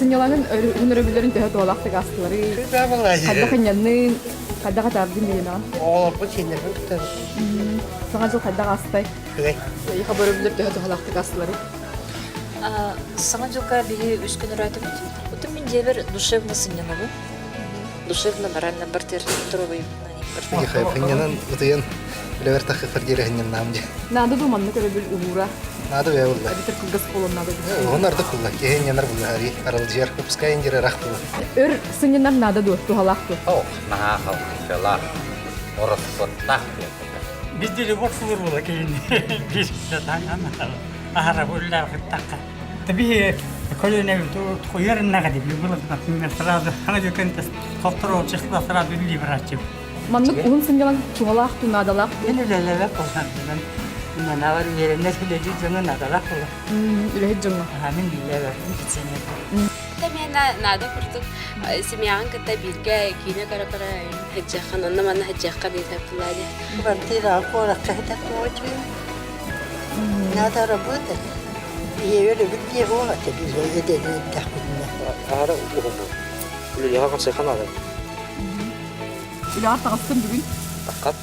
Сынньалаҥын уһун өрөбүллэрин төһө туһалаахтык аастыларый? Хайдах ынньанныын, хайдах атаардын бириэмэҕин? Оҕолорбун, сиэннэрбин кытта. Саҥа дьыл хайдах аастай? Үчүгэй. Эйиэхэ бу өрөбүллэр төһө туһалаахтык аастыларый? Саҥа дьылга биһи үс күн өрөөтүбүт. Отон мин дьиэбэр душевно сынньанабын. Душевно, морально бартыр здоровый. Хынньанан утуйан үлэбэр таххыппар диэри хынньаннаам дии. Наада дуу маннык өрөбүл уһуура? Наада бэйэ булла. Эбэтэр кылгас буолуон наада дуу? Уһун ардык булла. Киһи хынньанар булла ари аралдьыйар. Выпускай индир ырах булла. Өр сынньанар наада дуо? Туһалаах дуо? Ох, наһаа халкыылаах, ороскуоттаах диэн. Биздери бор була кейин бир ахара уллаахыттакка. Таби колена хуярыннага деп например сразу хана жөкөн тохтороо числа сразу либрачы. Маннык уһун сынньалаҥ туһалаах дуу, наадалаах дуу? Мен үлэлэбэт болсантынан манавар үөрэнэр үлэлиир дьоҥҥо наадалаах буолар. Үлэһит дьоҥҥо. Мин үлэлэбэппин пенсионер. Миэнэ наада курдук семьяҕын кытта бииргэ киинэ көрө-көрө сылдьыаххын, онно-манна сылдьыахха диэтэ буоллаа дии. Квартираҕа куоракка сытар туочуйум. Надо работать. Ийэбэр өбүт диэ буола тэбиилэ эдэрдэхпитинэ. Аара уһуммут. Үлэҕэ хамсайхан аҕай. Үлэҕэр таҕыстым бүгүн. Таххат.